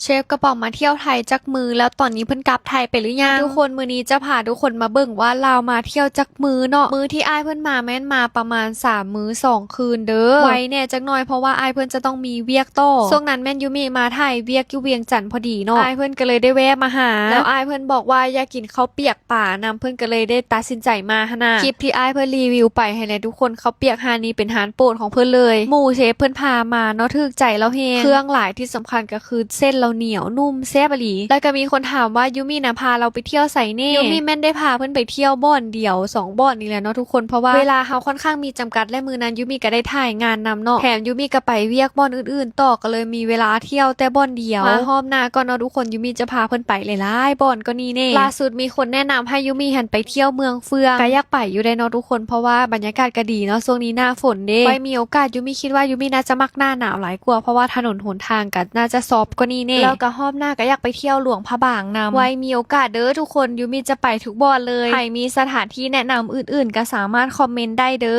ເຊຟກະເປົາມາທ່ຽວໄທຈັກມື້ ແລ້ວຕອນນີ້ເພິ່ນກັບໄທໄປຫຼືຍັງ? ທຸກຄົນ ມື້ນີ້ຈະພາທຸກຄົນມາເບິ່ງວ່າລາວມາທ່ຽວຈັກມື້ເນາະ. ມື້ທີ່ອ້າຍເພິ່ນມາແມ່ນມາປະມານສາມມື້ສອງຄືນເດີ. ໄວແດ່ຈັກໜ້ອຍ ເພາະວ່າອ້າຍເພິ່ນຈະຕ້ອງມີວຽກຕໍ່. ຊ່ວງນັ້ນແມ່ນຢູມິມາຖ່າຍວຽກຢູ່ວຽງຈັນພໍດີເນາະ. ອ້າຍເພິ່ນກໍເລີຍໄດ້ແວະມາຫາ ແລ້ວອ້າຍເພິ່ນບອກວ່າຢາກກິນເຂົ້າປຽກປານຳ ເພິ່ນກໍເລີຍໄດ້ຕັດສິນໃຈມາຫັ້ນນະ. ຄລິບທີ່ອ້າຍເພິ່ນຣີວິວໄປຫັ້ນແຫຼະທຸກຄົນ ເຂົ້າປຽກຮ້ານນີ້ເປັນຮ້ານໂປດຂອງເພິ່ນເລີຍ. ໝູ່ເຊຟເພິ່ນພາມາເນາະ ຖືກໃຈລາວແຮງ. ເຄື່ອງຫຼາຍ ທີ່ສຳຄັນກໍຄືເສັ້ນລາວໜຽວ ນຸ່ມ ແຊບອີ່ຫຼີ. ແລ້ວກໍມີຄົນຖາມວ່າຢູມິນະພາລາວໄປທ່ຽວໃສແດ່? ຢູມິແມ່ນໄດ້ພາເພິ່ນໄປທ່ຽວບ່ອນດຽວສອງບ່ອນນີ້ແຫຼະເນາະທຸກຄົນ ເພາະວ່າເວລາເຮົາຄ່ອນຂ້າງມີຈຳກັດ ແລະ ມື້ນັ້ນຢູມິກໍໄດ້ຖ່າຍງານນຳເນາະ ແຖມຢູມິກໍໄປວຽກບ່ອນອື່ນໆຕໍ່ ກໍເລີຍມີເວລາທ່ຽວແຕ່ບ່ອນດຽວ. ມາຮອບໜ້າກ່ອນເນາະທຸກຄົນ ຢູມິຈະພາເພິ່ນໄປຫຼາຍໆບ່ອນກວ່ານີ້ແດ່. ລ່າສຸດມີຄົນແນະນຳໃຫ້ຢູມິຫັ້ນໄປທ່ຽວເມືອງເຟືອງ ກໍຢາກໄປຢູ່ເດ້ເນາະທຸກຄົນ ເພາະວ່າບັນຍາກາດກໍດີເນາະ ຊ່ວງນີ້ໜ້າຝົນເດ້. ໄວ້ມີໂອກາດຢູມິຄິດວ່າຢູມິໜ້າຈະມັກໜ້າໜາວຫຼາຍກວ່າ ເພາະວ່າຖະໜົນຫົນທາງກໍໜ້າຈະຊອບກວ່ານີ້ແດ່. ແລ້ວກໍຮອບໜ້າກໍຢາກໄປທ່ຽວຫຼວງພະບາງນຳ. ໄວ້ມີໂອກາດເດີທຸກຄົນ ຢູມິຈະໄປທຸກບ່ອນເລີຍ. ໃຜມີສະຖານທີ່ແນະນຳອື່ນໆກໍສາມາດຄອມເມັນໄດ້ເດີ.